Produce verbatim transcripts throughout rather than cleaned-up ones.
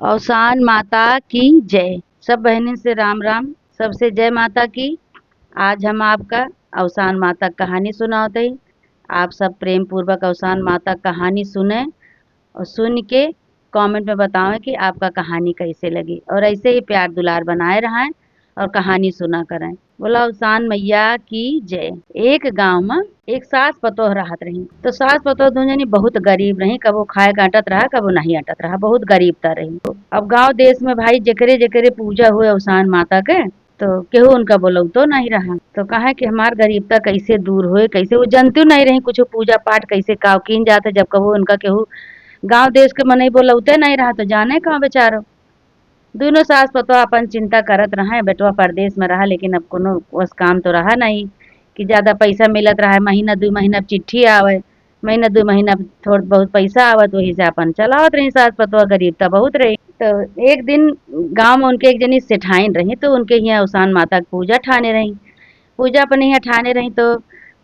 अवसान माता की जय। सब बहनिन से राम राम, सबसे जय माता की। आज हम आपका अवसान माता क कहानी सुनावत हई। आप सब प्रेम पूर्वक अवसान माता क कहानी सुने और सुन के comment में बतावें कि आपका कहानी कैसे लगी, और ऐसे ही प्यार दुलार बनाए रहें और कहानी सुना करें। बोला अवसान मैया की जय। एक गाँव में एक सास पतोह रहत रही। तो सास पतोह दुनो जनी बहुत गरीब रही, कबो खाए के अटत रहा, कबो नहीं अटत रहा, बहुत गरीब त रही। अब गाँव देश में भाई जेकरे जेकरे पूजा होए अवसान माता के, तो केहू उनका बोलौतो नहीं रहा। तो कहा कि हमार गरीबता कैसे दूर होए, कैसे, वो जनतियो नहीं रही कुछ पूजा पाठ कैसे काव कीन जात है, जब कबो उनका केहू गाँव देश के मनई बोलौते नहीं रहा, तो जाने कहाँ बेचारो। दुनो सास पतोह अपन चिंता करत रहे, बेटवा परदेश में रहा, लेकिन अब कोनो वस काम तो रहा नहीं कि ज्यादा पैसा मिलत रहा, महीना दू महीना चिट्ठी आवे, महीना दू महीना थोड़ बहुत पैसा आवत, वही से अपन चलावत रही सास पतोह, गरीबता बहुत रही। तो एक दिन गाँव में उनके एक जनी सेठाइन रही, तो उनके हियाँ अवसान माता के पूजा ठाने रही। पूजा अपने हियाँ ठाने रही, तो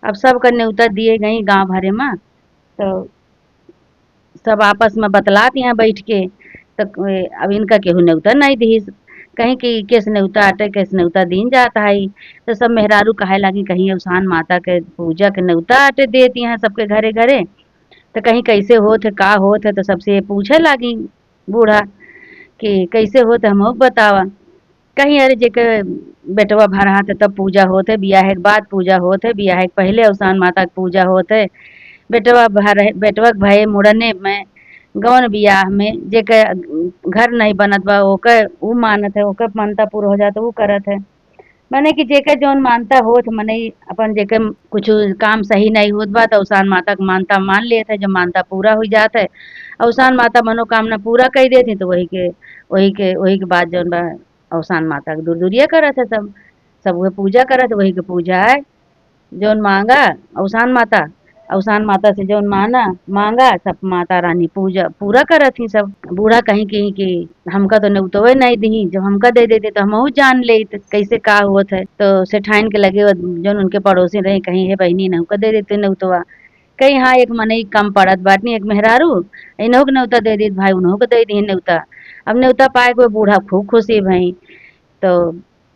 अब सबका नेवता दिए गई गाँव भरे में। तो सब आपस में बतलात यहाँ बैठ के, तो अब इनका केहू नेवता नहीं दिहिस। कहीं कि केस नेवता आटे, केस नेवता दीन जात है। तो सब मेहरारू कहे लागी, कहीं अवसान माता के पूजा के नेवता आटे देत यहाँ सबके घरे घरे, तो कहीं कैसे होत है, का होत है, तो सबसे पूछे लागी बूढ़ा कि कैसे होत है, हमहू के बतावा। कहीं अरे जेके बेटवा भा रहत है तब पूजा होत है, बियाहे के बाद पूजा होत है, बियाहे के पहले अवसान माता के पूजा होत है, बेटवा भा रहे, बेटवा के भये मुड़ने में, गौन बियाह में जेके घर नहीं बनत बा, ओके ऊ मानत है, ओके मनता पूरा हो जात, ऊ करत है। माने कि जेके जौन मानता होत, मनई अपन जेके कुछ काम सही नहीं होत बा, तो अवसान माता के मानता मान लेत है, जो मानता पूरा हो जात है। अवसान माता मनोकामना पूरा कई देत है, तो वही के, वही के, वही के बाद जौन बा, अवसान माता के दूर दूरिया करत है सब, सब उहे पूजा करत, वही के पूजा है। जौन मांगा अवसान माता, अवसान माता से जौन माना, मांगा, सब माता रानी पूजा पूरा करत ही सब। बूढ़ा कहीं कहीं कि हमका तो नेउतवे नहीं दिही, जब हमका दे देते तो हमहू जान लेत कैसे का होत है। तो सेठाइन के लगे वो जौन उनके पड़ोसी रही, कहीं, "हे बहिनी, इनहू का दे देते नेउतवा।" कहीं, "हाँ, एक मनई कम पड़त बाटनी, एक मेहरारू, इनहू के नेउता दे देत भाई, उनहू के दे दिही नेउता।" अब नेउता पाए के वो बूढ़ा खूब खुशी भई। तो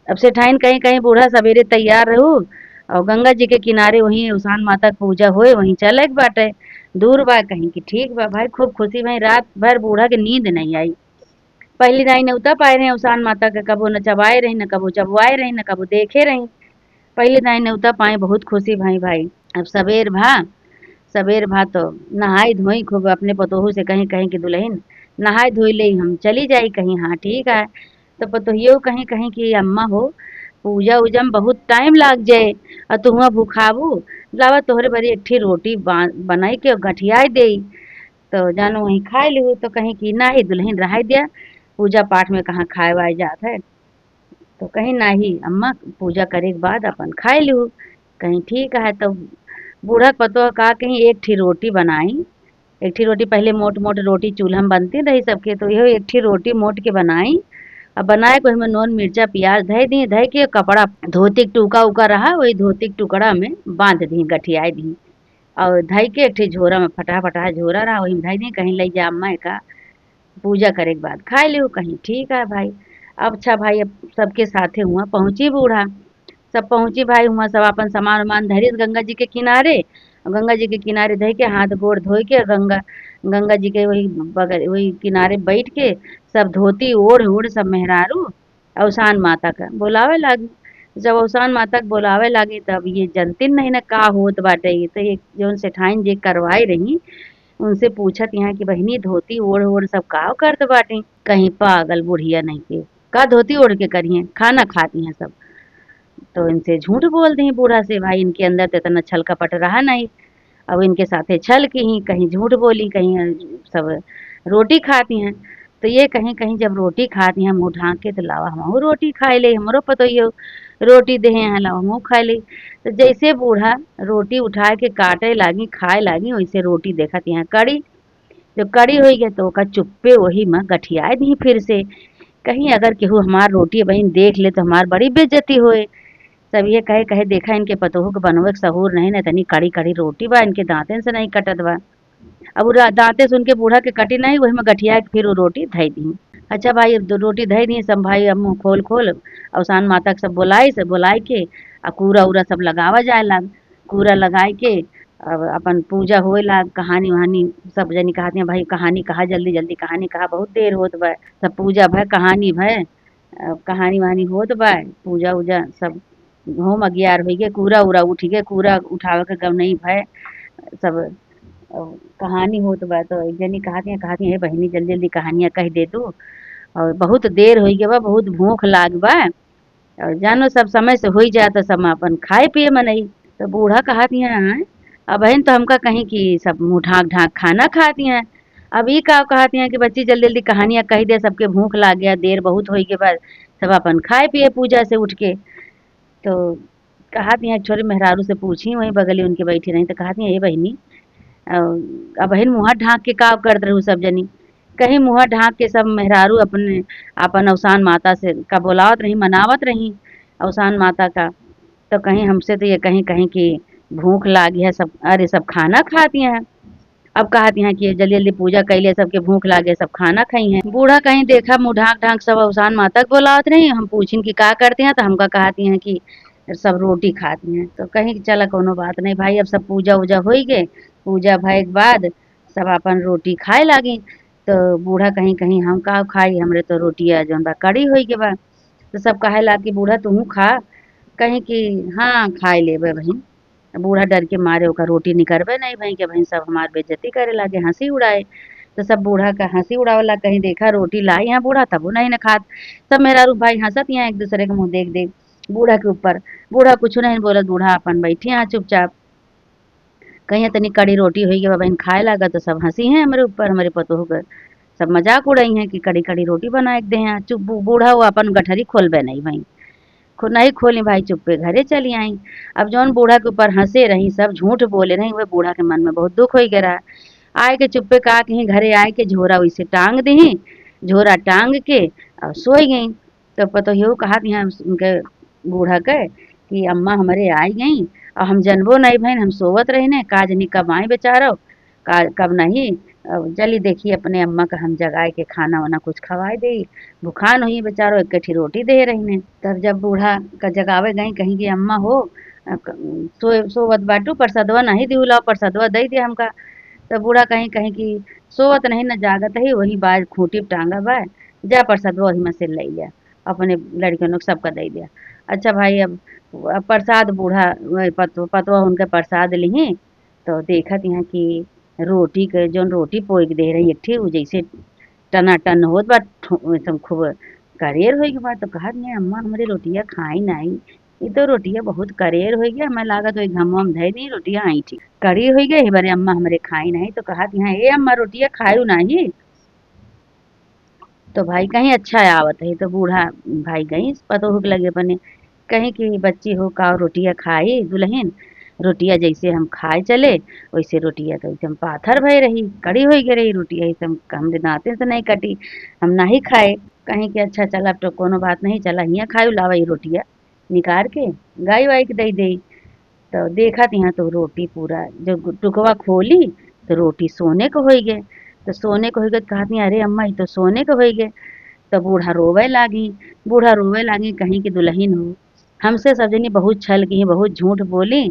अब सेठाइन कहीं कहीं, "बूढ़ा, सबेरे तैयार रहू और गंगा जी के किनारे वहीं अवसान माता के पूजा होए, वहीं चले के बाटे, दूर बा।" कहीं कि ठीक बा भाई। खूब खुशी भई, रात भर बूढ़ा के नींद नहीं आई। पहली दाई नेउता पाए रही अवसान माता के, कबो न चबाए रही, न कबो चबवाए रही, न कबो देखे रही। पहली दाई नेउता पाए बहुत खुशी भई भाई। अब सबेर भा, सबेर भा तो नहाई धोई खूब, अपने पतोहू से कहीं कहीं कि दुलहिन नहाई धोई ले, हम चली जाई। कहीं, "हाँ, ठीक है।" तो पतोहियो कहीं कहीं कि, "अम्मा हो, पूजा उजा में बहुत टाइम लाग जाए और तू हुआं भुखाबू, लावा तोहरे बरी एक ठी रोटी बा-, बनाई के गठियाई देई, तो जानो वहीं खाए लिहू।" तो कहीं कि, "नाही दुलहिन, रहाई दिया, पूजा पाठ में कहाँ खाए वाए जात है।" तो कहीं, "नाही अम्मा, पूजा करे के बाद अपन खाए लिहू।" कहीं, "ठीक है।" तो बूढ़ा के पतोह का कहीं, एक ठी रोटी बनाई, एक ठी रोटी, पहले मोट मोट रोटी चूल्हा में बनती रही सबके, तो यहो एक ठी रोटी मोट के बनाई। अब बनाए के ओहिमे नून, मिर्चा, प्याज धई दी, धई के कपड़ा, धोती के टुका उका रहा, वही धोती के टुकड़ा में बांध दी, गठियाई दी। और धई के एक ठी झोरा में, फटहा फटहा झोरा रहा, वही में धई दी, कहीं ले जा अम्मा का, पूजा करे के बाद खाए लिहू। कहीं, "ठीक है भाई।" अब अच्छा भाई, अब सबके साथे हुआं पहुँची बूढ़ा। सब पहुँची भाई, हुआं सब आपन सामान उमान धरिस गंगा जी के किनारे। और गंगा जी के किनारे धइ के, हाथ गोड़ धोइ के, गंगा, गंगा जी के वही बगल, वही किनारे बैठ के सब धोती ओढ़ ओढ़ सब मेहरारू अवसान माता का बोलावे लागी। जब अवसान माता के बोलावे लागी, तब ये जनतिन नहीं ना का होत बाटे। ये तो एक जौन सेठाइन जे करवाए रही, उनसे पूछत यहाँ कि बहिनी, धोती ओढ़ ओढ़ सब का करत बाटी? कहीं पागल बुढ़िया नहीं के, का धोती ओढ़ के करिहें? खाना खाती हैं सब। तो इनसे झूठ बोल दी बूढ़ा से, भाई, इनके अंदर तो इतना छल कपट रहा नहीं। अब इनके साथे छल की ही, कहीं झूठ बोली, कहीं सब रोटी खाती हैं। तो ये कहीं कहीं जब रोटी खाती हैं मुँह ढांक के, तो लावा हमहू रोटी खाए ले, हमरो पतोहियो रोटी देहे हैं, लावा हमहू खाए ले। तो जैसे बूढ़ा रोटी उठाए के काटे लागी, खाए लागी, वैसे रोटी देखत यहाँ कड़ी, जब कड़ी होई गए तो ओका चुप्पे वही में गठियाए दी फिर से। कहीं अगर केहू हमार रोटी बहिन देख ले तो हमार बड़ी बेइज्जती होए। सब ये कहे कहे, "देखा, इनके पतोहू के बनवे के सहूर नहीं, न इतनी कड़ी कड़ी रोटी बा, इनके दांतन से नहीं कटत बा।" अब उ रा-, दांते से उनके बूढ़ा के कटी नहीं, वही में गठिया के फिर वो रोटी धई दी। अच्छा भाई, अब दो रोटी धइ दिए सब भाई, अब मुँह खोल खोल, अवसान माता के सब बोलाई से, बोलाई के, आ कूरा उरा सब लगावा जाए लाग। कूरा लगाए के, अब अपन पूजा होए लाग, कहानी वहानी सब जनी कहत हैं, "भाई कहानी कहा, जल्दी जल्दी कहानी कहा, बहुत देर होत बा।" सब पूजा भय, कहानी भय, अब कहानी वहानी होत बा, पूजा उजा सब होम अगियार होइ गए, कूरा उरा उठ गए, कूरा उठावे के गवनई भय, सब अब कहानी होत बा। तो एक जनी कहत हैं, कहत हैं, "हे बहिनी, जल्दी जल्दी कहानियाँ कह दे तू, और बहुत देर होइ गए बा, बहुत भूख लाग बा।" और जानो सब समय से होई जात, सब अपन खाए पिए मनई। तो बूढ़ा कहत हैं, "अबहिन तो हमका कहीं कि सब मुँह ढाँक ढाँक खाना खात हैं, अब ई का कहत हैं कि बच्ची जल्दी जल्दी कहानियाँ कह दे, सबके भूख लाग गया, देर बहुत होई के बाद सब अपन खाए पिए पूजा से उठ के।" तो कहत हैं, एक छोरी मेहरारू से पूछी, वहीं बगली उनके बैठी रही, तो कहत हैं, "ए बहिनी, अ, अबहिन मुँह ढाँक के का करत रहू सब जनी?" कहीं मुँह ढाँक के सब मेहरारू अपने, अपन अवसान माता से का बोलावत रही, मनावत रही अवसान माता का। तो कहीं हमसे तो ये कहीं, कहीं कि भूख लागी है सब, अरे सब खाना खात हैं। अब कहत हैं कि जल्दी जल्दी पूजा कैले, सबके भूख लागे, सब खाना खाई हैं। बूढ़ा कहीं देखा मुँह ढाँक ढाँक सब अवसान माता के बोलावत रही, हम पूछिन कि का करत हैं, तो हमका कहत हैं कि सब रोटी खात हैं। तो कहीं कि चला कौनो बात नहीं भाई, अब सब पूजा उजा होई गए, पूजा भय के बाद सब अपन रोटी खाए लागी। तो बूढ़ा कहीं, कहीं हम का खाई, हमरे तो रोटिया जौन बा कड़ी होई के बा। तो सब कहे लाग कि बूढ़ा तुहूँ खा, कहीं कि हाँ खाए लेबे बहिन। बूढ़ा डर के मारे ओकर रोटी निकरबे नहीं भई के बहिन, सब हमार बेइज्जती करे लागे, हँसी उड़ाए। तो सब बूढ़ा का हँसी उड़ावे लाग, कहीं देखा रोटी लाई हैं बूढ़ा तबो नहीं न खात। सब मेहरारू भाई हँसत हैं एक दूसरे के मुँह देख देख बूढ़ा के ऊपर। बूढ़ा कुछ नहीं बोलत, बूढ़ा अपन बैठे हैं चुपचाप। कहीं तनी कड़ी रोटी होई गई बा बहिन, खाए लागा तो सब हँसी हैं हमरे ऊपर, हमरे पतोह के सब मजाक उड़ाई हैं कि कड़ी कड़ी रोटी बनाए के दे हैं। चुप बू-, बूढ़ा वो अपन गठरी खोलबे नहीं भई, खो-, नहीं खोली भाई, चुप्पे घरे चली आई। अब जौन बूढ़ा के ऊपर हँसे रही, सब झूठ बोले रही, वह बूढ़ा के मन में बहुत दुख होई गए रहा। आए के चुप्पे का कहीं घरे आए के झोरा वैसे टांग दही, झोरा टांग के और सोई गई। तो पतोहियो कहत यहाँ उनके बूढ़ा के कि अम्मा हमरे आई गई और हम जनबो नहीं भइन, हम सोवत रहिने, का जनी कब आई बेचारो, का, कब नहीं। अब जल्दी देखी अपने अम्मा का हम जगाए के खाना वाना कुछ खवाए दे, भुखान हुई बेचारो, एक कठी रोटी दे रहिने। तब जब बूढ़ा का जगावे गई, कहीं कि अम्मा हो, अ, क-, सो-, सोवत बाटू, प्रसादवा नहीं दिहुला, प्रसादवा दे दे हमका। तो बूढ़ा कहीं, कहीं कि सोवत नहीं न जागत ही, वही बाज खूंटी पे टांगा बा, जा प्रसादवा वही में से ले लिया, अपने लड़कियों को सबका दे दिया। अच्छा भाई, अब, अब प्रसाद बूढ़ा, वही पत-, पतवा उनके प्रसाद लिही, तो देखत यहाँ कि रोटी के, जौन रोटी पोई के दे रही एक ठे, उ जैसे टनाटन होत बा, ठो-, एकदम खूब करेर होई के बा। तो कहत, "नहीं अम्मा, हमरे रोटिया खाई नहीं, ई तो रोटिया बहुत करेर होई गया, हमें लागत होई घमवा में धई दी, रोटिया आई ठीक कड़ी होई गई, बारे अम्मा हमरे खाई नहीं।" तो कहत यहाँ, "ए अम्मा, रोटिया खायू नहीं?" तो भाई कहीं अच्छा आवत है, तो बूढ़ा भाई गई पतोह के लगे अपने, कहीं कि बच्ची हो का रोटिया खाई दुल्हन, रोटिया जैसे हम खाए चले, वैसे रोटिया तो एकदम पाथर भय रही, कड़ी होई गई रही रोटिया, एकदम हमरे दांते से नहीं कटी, हम नहीं खाए। कहीं कि अच्छा चला, अब तो कोनो बात नहीं, चला हियाँ खायू, लावा ई रोटिया निकार के गाय वाई के दे दे। तो देखत यहाँ तो रोटी पूरा, जब टुकवा खोली तो रोटी सोने के होई गए। तो सोने के होई गए तो कहत नहीं, "अरे अम्मा, ये तो सोने के होई गए।" तो बूढ़ा रोवे लागी। बूढ़ा रोवे लागी, कहीं कि दुल्हन हो, हमसे सब जनी बहुत छल की, बहुत झूठ बोली,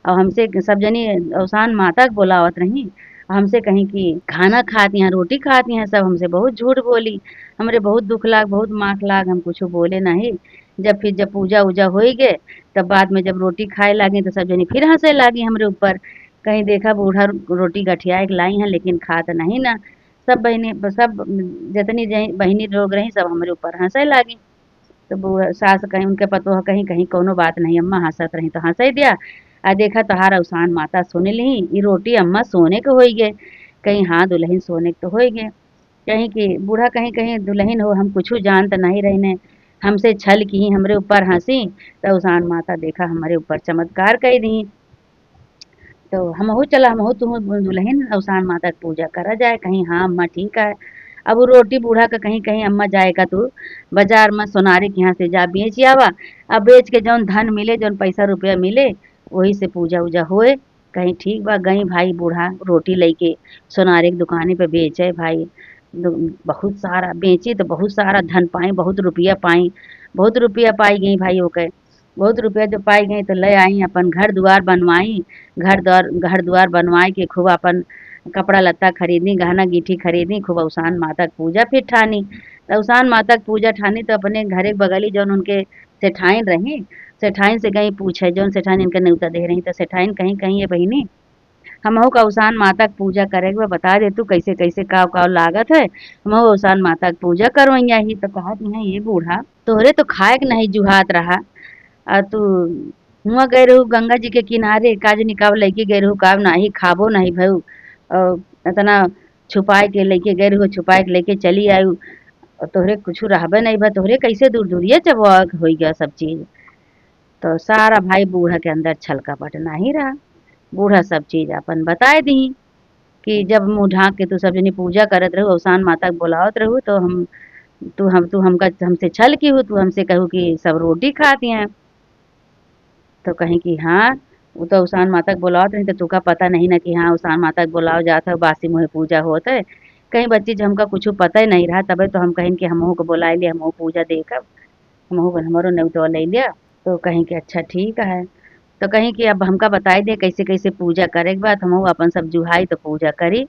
और हमसे सब जनी अवसान माता के बोलावत रही, हमसे कहीं कि खाना खात यहाँ, रोटी खात यहाँ, सब हमसे बहुत झूठ बोली, हमरे बहुत दुख लाग, बहुत माख लाग, हम कुछ बोले नहीं। जब फिर जब पूजा उजा होई गए, तब बाद में जब रोटी खाए लागी तो सब जनी फिर हंसे लागी हमरे ऊपर, कहीं देखा बूढ़ा रोटी गठिया के लाई हैं लेकिन खात नहीं ना। सब बहनी, सब जितनी जई-, बहनी लोग रही, सब हमरे ऊपर हंसे लागी। तो बूढ़ा सास कहीं, उनके पतोह कहीं, "कहीं कोनो बात नहीं अम्मा, हंसत रही तो हंसे दिया, आ देखा तोहार अवसान माता सुन ली, ई रोटी अम्मा सोने के होई गए।" कहीं, "हाँ दुल्हन, सोने के तो होई गए।" कहीं कि बूढ़ा कहीं, "कहीं दुल्हन हो, हम कुछ जानत नहीं रहने, हमसे छल की, हमरे ऊपर हंसी, तो अवसान माता देखा हमरे ऊपर चमत्कार कई दी।" तो हमहू चला, हमहू तुहू दुल्हन अवसान माता के पूजा करा जाए। कहीं, "हाँ अम्मा, ठीक है।" अब वो रोटी बूढ़ा का कहीं, कहीं, "अम्मा, जाए का तू बाजार में सोनारे के यहाँ से जा बेच आवा, अब बेच के जौन धन मिले, जौन पैसा रुपया मिले, वही से पूजा उजा होए।" कहीं, "ठीक बा।" गई भाई बूढ़ा रोटी लेके सोनारे के दुकाने पे बेचे भाई। दो-, बहुत सारा बेची तो बहुत सारा धन पाई, बहुत रुपया पाई, बहुत रुपया पाई गई भाई ओके। बहुत रुपया जो पाई गई तो ले आई, अपन घर दुआर बनवाई, घर द्वार, घर दुआर बनवाई के खूब अपन कपड़ा लत्ता खरीदी, गहना गीठी खरीदी, खूब अवसान माता के पूजा फिर ठानी। तो अवसान माता के पूजा ठानी तो अपने घरे के बगली जौन उनके सेठाइन रही, सेठाइन से गई पूछे, जौन सेठाइन इनके नेवता दे रही, तो सेठाइन कहीं, "कहीं ये बहिनी, हमहू का अवसान माता के पूजा करे के बा, बता दे तू कैसे कैसे का का लागत है, हमहू अवसान माता के पूजा करवैया ही।" तो कहत हैं, "ये बूढ़ा, तोहरे तो खाए के नहीं जुहात रहा, आ तू हुआ गए रहू गंगा जी के किनारे, का जनी काव लेके गए रहू, काव नाही खाबो नहीं भयू, और इतना छुपाए के लेके गए रहू, छुपाए के लेके चली आयु, और तोहरे कुछ रहबे नहीं भा, तोहरे कैसे दूर दूरिये चबवा के होई गया सब चीज।" तो सारा भाई बूढ़ा के अंदर छल कपट नाही रहा। बूढ़ा सब चीज अपन बताए दी कि जब मुँह ढाँक के तू सब जनी पूजा करत रहू, अवसान माता के बोलावत रहू, तो हम, तू हम, तू हमका, हमसे छल की हो, तू हमसे कहू कि सब रोटी खाती हैं। तो कहीं कि हाँ, वो तो अवसान माता के बोलावत रही, तो तुका पता नहीं ना कि हाँ, अवसान माता के बोलाव जात है, बासी मुँहे पूजा होत है। कहीं बच्ची, जो हमका कुछ पता ही नहीं रहा, तबे तो हम कहिन कि हमहू को बोलाए लिए, हमहू पूजा देखब, हमहू को, हमरो नेवतवा ले लिया। तो कहीं कि अच्छा ठीक है। तो कहीं कि अब हमका बताई दे कैसे कैसे पूजा करे के बाद, हमहू अपन सब जुहाई तो पूजा करी।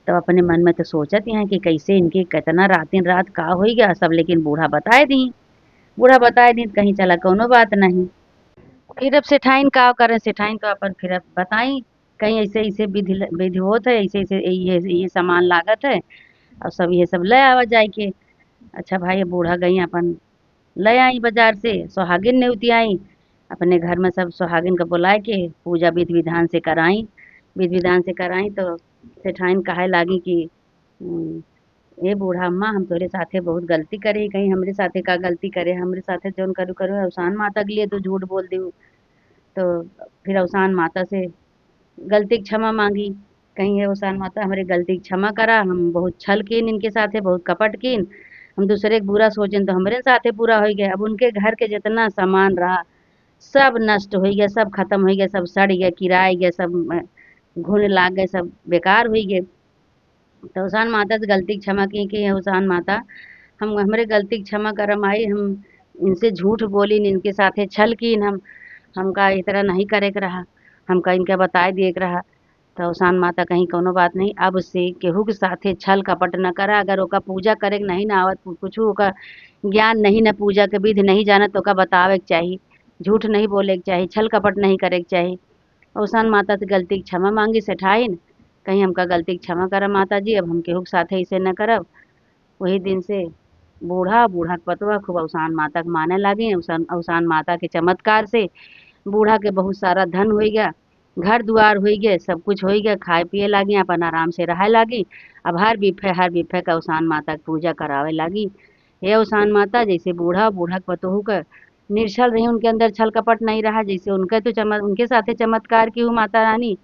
तो अपने मन में तो सोचत हैं कि कैसे इनके कितना रातिन रात का होई गया सब, लेकिन बूढ़ा बताए दी, बूढ़ा बताए दी तो कहीं चला कौनो बात नहीं। फिर अब सेठाइन का करें, सेठाइन तो अपन फिर अब बताई, कहीं ऐसे ऐसे विधि ल-, विधि होत है, ऐसे ऐसे ये, ये सामान लागत है, और सब ये सब ले आवा जाए के। अच्छा भाई, बूढ़ा गई अपन ले आई बाजार से, सुहागिन नेवती आई, अपने घर में सब सुहागिन का बुलाए के पूजा विधि विधान से कराई। विधि विधान से कराई तो सेठाइन कहे लागी कि, "हम्म, ए बूढ़ा अम्मा, हम तोरे साथे बहुत गलती करे, कहीं हमरे साथे का गलती करे, हमरे साथे जौन करू करू, अवसान माता के लिए तो झूठ बोल दू।" तो फिर अवसान माता से गलती के क्षमा मांगी, कहीं, "हे अवसान माता, हमरे गलती के क्षमा करा, हम बहुत छल कीन इनके साथे, बहुत कपट कीन, हम दूसरे के बुरा सोचेन तो हमरे साथे बुरा होई गए।" अब उनके घर के जितना सामान रहा, सब नष्ट होई गए, सब खत्म होई गए, सब सड़ गए, किराए गए, सब, अ, घुन लाग गए, सब बेकार होई गए। तो अवसान माता से गलती के क्षमा की कि "हे अवसान माता, हम, हमरे गलती के क्षमा करा माई, हम इनसे झूठ बोलीन, इनके साथे छल कीन हम, हमका इस तरह नहीं करे के रहा, हमका इनके बताए दिए के रहा।" तो अवसान माता कहीं, "कौनो बात नहीं, अब से केहू के साथे छल कपट न करा, अगर ओका पूजा करे के नहीं ना आवत, कु-, कुछ ओका ज्ञान नहीं ना, पूजा के विधि नहीं जानत, तो ओका बतावे के चाही, झूठ नहीं बोले के चाही, छल कपट नहीं करे के चाही।" अवसान माता से गलती के क्षमा मांगी सेठाइन, कहीं, "हमका गलती के क्षमा करा माता जी, अब हम केहू के साथे ऐसे न करब।" वही दिन से बूढ़ा, बूढ़ा के पतोह खूब अवसान माता के माने लागी। अवसान, अवसान माता के चमत्कार से बूढ़ा के बहुत सारा धन होई गया, घर दुआर होई गए, सब कुछ होई गए, खाए पिए लागी, अपन आराम से रहे लागी। अब हर बिफे, हर बिफे का अवसान माता के पूजा करावे लागी। "हे अवसान माता, जैसे बूढ़ा, बूढ़ा के पतोहू का निरछल रही, उनके अंदर छल कपट नहीं रहा, जैसे उनके तो चमत-, उनके साथे चमत्कार की हूँ माता रानी,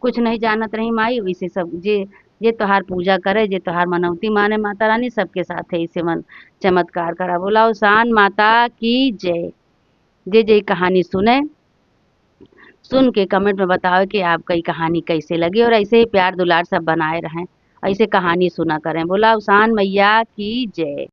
कुछ नहीं जानत रही माई, वैसे सब जे, जे तोहार पूजा करे, जे तोहार मनौती माने माता रानी, सबके साथे ऐसे मन चमत्कार करा।" बोला अवसान माता की जय। जे जे कहानी सुने, सुन के comment में बतावे कि आपका ये कहानी कैसे लगी, और ऐसे ही प्यार दुलार सब बनाए रहें, ऐसे कहानी सुना करें। बोला अवसान मैया की जय।